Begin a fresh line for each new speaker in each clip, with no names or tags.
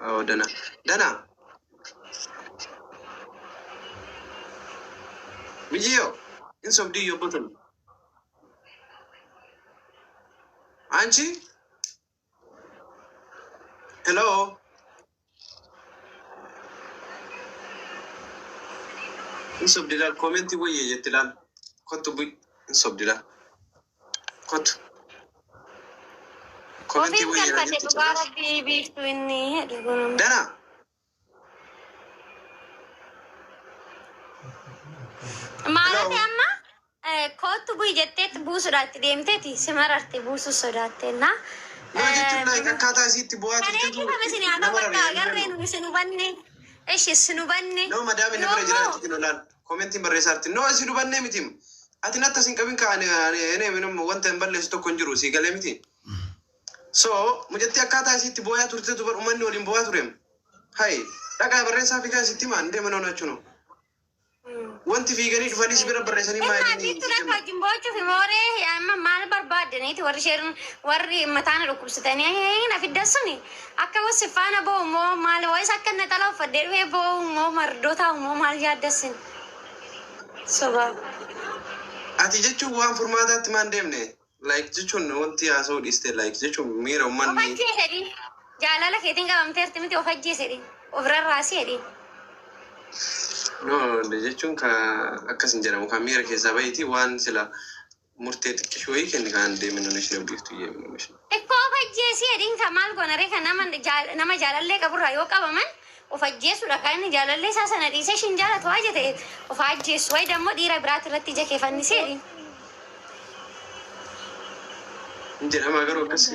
Oh, dana. Dana. Mijiyo. In sobdii yobbotan. Anchi? Hello? In sobdi laal, comment wayye jetti laal. Kottu bu'i. In sobdi laal. Kottu. Comment
Ofiin
wayye
galfate
jetti
dhugaa
cirrash.
rabbii biiftuu inni jedhu kun.
Dana.
Maalati
Hello?
amma kootu bu'i jetteetti buusuudhaatti deemteeti si mararte buusuu sodaatteenna.
No jechuun like akkaataa isiitti bu'aa
Kan
turtetu
eebbifame isin haa ta'u
nama
bakka
raree
agarree nu isin hubanne. Ishi isin hubanne.
No, madaami na
Yoo
bira
immoo
jiraatti kinoo laal. Commentiin barreessaa jirti. No, isin hubannee miti. Ati natti as hin qabin ka ani ani minum wanta hin balleessu tokko hin jiru sii galee miti. So mucattii akkaataa isiitti booyaa turtetu bar uummanni waliin booyaa ture. Hai, dhaqaa barreessaa fi isitti himaa hin deeman oonachuu. Wanti fiiganii dhufanis bira barreessanii
Innaa
maaliin
biiftuu dhaqaa wajjin boochuuf mooree amma maal barbaaddaniiti warri isheen warri mataana dhukkubsatanii na fidda suni akka wasi faana boo'u moo maal wayis akka naxala uffadhee dhufee boo'u moo mardoo taa'u moo maal yaaddassin soba.
Ati jechuun waan furmaataatti maan deemne? Like jechuun wanti haasa'uu dhiiste, like jechuun miira
Of
uummanni.
ajjeesedhi. Jaalala keetiin qabamteerti miti, of ajjeesedhi. Of rarraasi.
No, jechuun ka akkas hin jedhamu, kan miira keessaa bahiiti waan sila murtee xiqqishuu wayii kenni kan deeminu nu ishee biiftuu yeeminu nu ishee.
Ikkoo of ajjeesii jedhiin kan maal goonaree kan nama nama jaalallee qaburraa yoo qabaman of ajjeesuudha kan inni jaalallee isaa sana dhiisee ishiin jaalatu haa jete of ajjeesu wayi dammoo dhiira biraati irratti ija kee fannisee jedhiin.
Hin jedhama garuu akkas.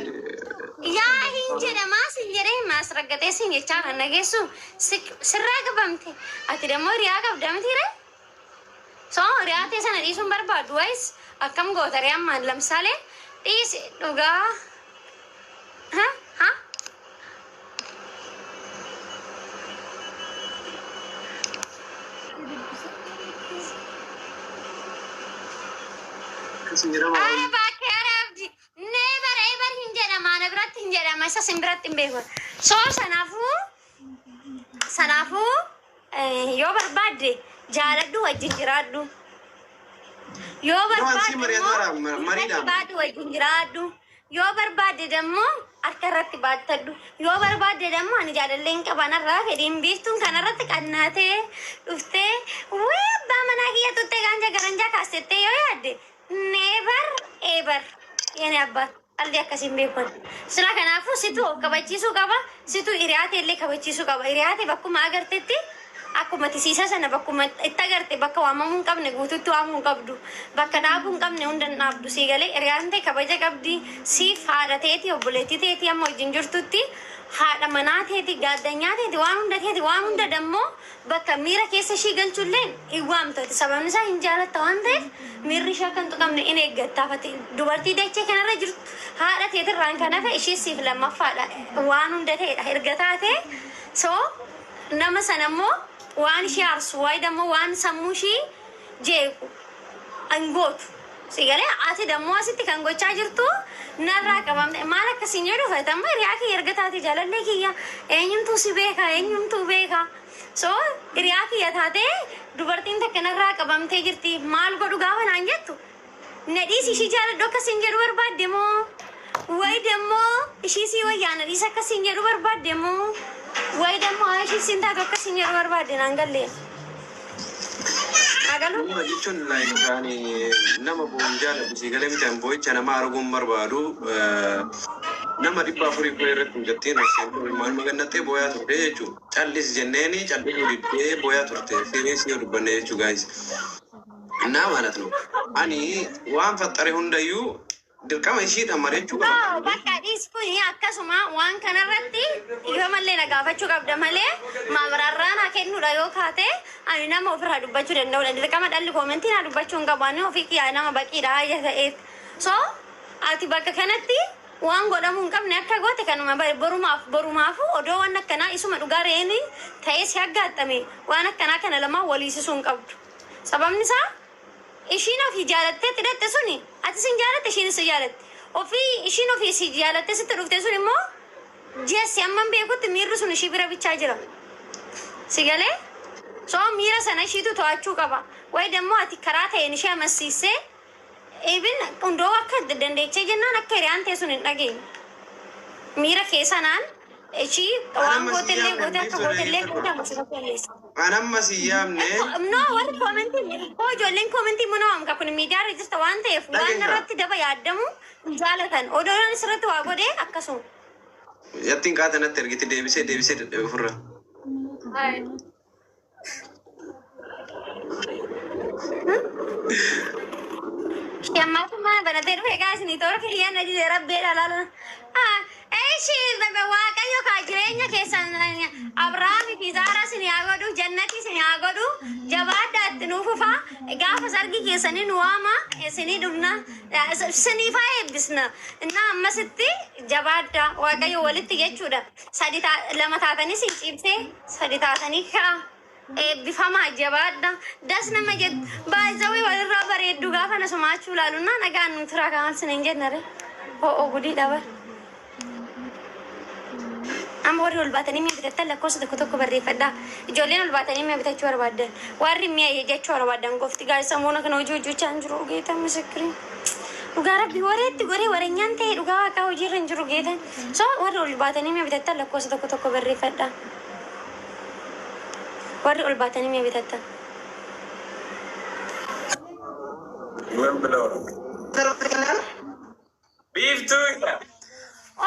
Yaa hin jedhamaa sin jedhee maas raggatee sin jechaa kan dhageessu sirraa qabamte ati dammoo hiriyaa qabda miti ree? So hiriyaa ta'e sana dhiisuun barbaadu wayis akkam goota ree ammaan lamsaalee dhiisi dhugaa. Ha ha.
Akkas hin jedhama.
Are bakkee are abdi. Never ever hin jedhama. Ana biratti hin jedhama. Isa sin biratti hin beeku. So sanaafuu yoo barbaadde jaaladhu, wajjin jiraadhu. Yoo
No, ansi
barbaadde
mari'ataara
immoo irratti
mariidhaan.
baadhu, wajjin jiraadhu. Yoo barbaadde dammoo harka irratti baattadhu. Yoo barbaadde dammoo ani jaalallee hin qaban irraa fedhiin biiftuun kanarratti qannaatee dhuftee wee abbaa manaa kiyya tuttee gaanja garanjaa kaasettee yoo yaadde, never ever የኔ አባት qalbii akkasiin beekan. Sila kanaafuu situ of kabachiisuu qaba. Situ hiriyaa illee kabachiisuu qaba. Hiriyaa ta'e bakkuma agartetti akkuma tisiisa sana bakkuma itti agarte bakka waamamuu hin qabne guututti waamuu hin qabdu. Bakka dhaabuu hin qabne hunda hin dhaabdu. Sii galee hiriyaan ta'e kabaja qabdi. Siif haadha ta'eeti, obboleettii ta'eeti, amma wajjin jirtutti haadha manaa ta'eeti, gaaddanyaa ta'eeti, waan hunda ta'eeti, waan hunda dammoo bakka miira keessa ishii galchullee hin waamtati. Sababni isaa hin jaalatta waan ta'eef miirri ishee akka hin tuqamne in eeggattaafate. Dubartii dachee kanarra jirtu haadha teetirraan kan hafe ishee siif lammaffaadha. Waan hunda ta'edha. Erga taate so nama sana immoo waan ishee aarsu wayi dammoo waan sammuu ishii jeequ hin gootu. Si galee ati dammoo asitti kan gochaa jirtu narraa qabamte maal akkasiin jedhu fayyatamma hiriyaa kiyya erga taate jaalallee kiyya eenyumtuu si beeka, eenyumtuu beeka. So hiriyaa kiyya taate dubartiin takka narraa qabamtee jirti maal godhu gaafa naan jettu na dhiisi ishii jaaladhu akkasiin jedhu barbaadde moo wayi dammoo ishii sii wayyaa na dhiisi akkasiin jedhu barbaadde moo wayi dammoo haa ishii siin taatu akkasiin jedhu barbaadde naan galleen. Agalu?
Nama jechuun like ani nama bo'uun jaaladhu sii galee miti, ani boo'icha nama arguun barbaadu. Nama 400 koo irratti mucattiin maal magannattee booyaa turte jechuudha. Callis jenneeni callisuu diddee booyaa turte serious yoo dubbanne jechuu guys. እና ማለት ነው ani waan faxare hundayyuu dirqama ishiidha mari'achuu qaba.
No, bakka dhiis kun akkasuma waan kanarratti yoo mallee na gaafachuu qabda malee maamaraarraa naa kennuudha yoo kaate ani nama ofirraa dubbachuu danda'udha. Dirqama dhalli commentii naa dubbachuu hin qabu. Ani ofii kiyyaa nama baqiidha ija ta'eef. So ati bakka kanatti waan godhamuu hin qabne akka goote kanuma borumaaf borumaafu odoo waan akkanaa isuma dhugaa re'een ta'ee si aggaaxame waan akkanaa kana lamaan waliisisuu hin qabdu. Sababni isaa ishiin ofii jaalattee hidhatte suni ati sin jaalatte, ishiin si jaalatte. Ofii ishiin ofii si jaalattee sitti dhufte sun immoo Jesse amman beekutti miirri sun ishii bira bichaa jira. Si galee? So miira sana ishiitu to'achuu qaba. Wayi dammoo ati karaa ta'een ishee amansiisee, even hundoo akka dandeechee jennaan akka hiriyaan ta'e sun hin dhageenye. Miira kee sanaan ishii waan
Anamma si
gootellee
yaamne
goote akka
biiftuu
gootellee
dhageeffadhu.
goote amansiisuu dandeessa.
Anamma si yaamne.
No, warri commentii koo, ijoolleen commentii mana waamka kun miidiyaa irra jirta waan ta'eef waan
Dhageenya.
irratti daba yaadamu hin jaalatan. Odoon sirratti waa godhee akkasuma.
Yattiin qaata natti ergite, deebisee deebisee dadhabe ofirraa.
Ammaa kun mana banatee dhufe egaa isinii toora kiriyyaan na jide rabbee dhalaalu. Eeshi, Waaqayyo kaa jireenya keessan Abrahaamii fi Zaaraa isin haa godhu, jannati isin haa godhu, jabaadhaa, itti nuuf fufaa, gaafa sargii keessanii nu waama, isinii dhufna, isiniifaa eebbisna. Innaa ammasitti jabaadhaa, Waaqayyo walitti jechuudha. Sadi lama taatanii isin ciibsee sadi taatanii ka'a. Eebbifamaa, jabaadha. Das nama jettu. Baay'isawii walirraa bareeddu gaafa na somaachuu ilaalu naa nagaan nu turaa kan sin hin jennare. Ho'o gudii dhabar. Amma warri ol baatanii mi'a bitattan lakkoofsa tokko tokko barreeffadhaa. Ijoolleen ol baatanii mi'a bitachuu barbaadan. Warri mi'a jechuu barbaadan gofti gaarii sammuuna kana hojii hojjechaa hin jiru geetan misikiriin. Dhugaa rabbi wareetti godhee wareenyaan ta'e, dhugaa waaqaa hojiirra hin jiru geetan. So warri ol baatanii mi'a bitattan lakkoofsa tokko tokko barreeffadhaa. Warri ol baatanii mi'a bitattan.
ምን ብለው ነው? ቢፍቱ።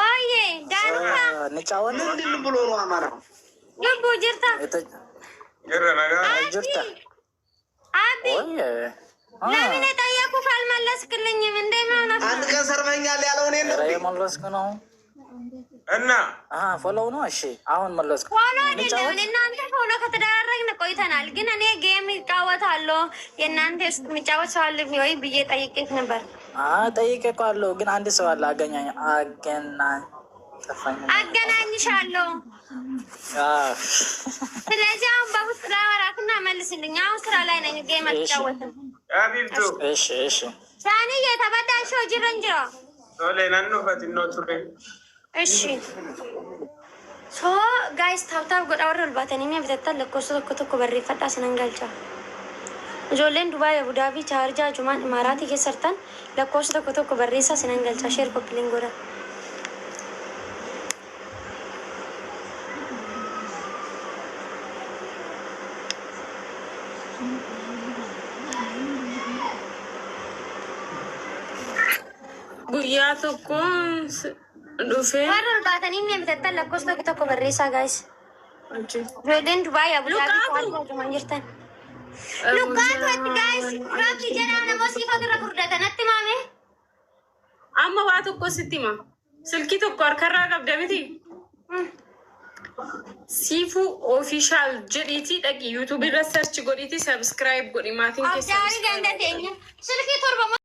Ooyyee Daanuka.
እንጫወት።
ምንድን ብሎ ነው አማራ?
Lubbuu jirta.
Jirra.
Jirta.
አቢ።
ወይ።
ለምን የጠየኩህ አልመለስክልኝም? እንደምን ሆነህ
አንድ
ነው?
ቀን ሰርበኛል ያለው እኔን ነው።
ኧረ የመለስኩ ነው።
እና
Follow ነው። እሺ አሁን መለስኩ።
Follow አይደለም።
እንጫወት።
እናንተ follow ከተደራረግን ቆይተናል። ግን እኔ game ይጫወታለሁ የእናንተ ውስጥ የሚጫወት ሰው አለ ወይ ብዬ ጠይቄት ነበር።
ጠይቄ እኮ አለሁ፣ ግን አንድ ሰው አለ። አገናኝ አገናኝ ጠፋኝ።
አገናኝሻለሁ። ስለዚህ አሁን በውስጥ ላወራትና መልስልኝ። አሁን ስራ ላይ ነኝ፣ game አልጫወትም።
ቢፍቱ።
እሺ።
ሳኒዬ ተበዳሾ ጅረንጅሮ።
Tole, nan dhufa, xinnoo ture.
እሺ፣ so guys, tap tap godha. Warri ol baatanii mi'a bitattan lakkoofsa tokko tokko barreeffadhaa, sinan galcha. Ijoolleen Dubaay, Abudaabii, Chaarjaa, Jumaan, Imaaraatii keessa jirtan lakkoofsa tokko tokko barreessaa, sinan galcha. Share, copy link godha.
Guyyaa tokko dhufee
Warri ol baatanii mi'a bitattan lakkoofsa tokko tokko barreessaa, guys. Ijoolleen Dubaay, Abudaabii, Chaarjaa, Jumaan jirtan. Lukkaatu itti guys, rabbi jedhaa namoo siifatu irra furdata natti maame.
Amma waa tokko sitti hima. Silkii tokko harkarraa qabda miti? Siifuu Official jedhiitii dhaqi YouTube irra search godhiitii subscribe godhi maatiin keessa.
Abdaarii ganda teenya. Silkii 7.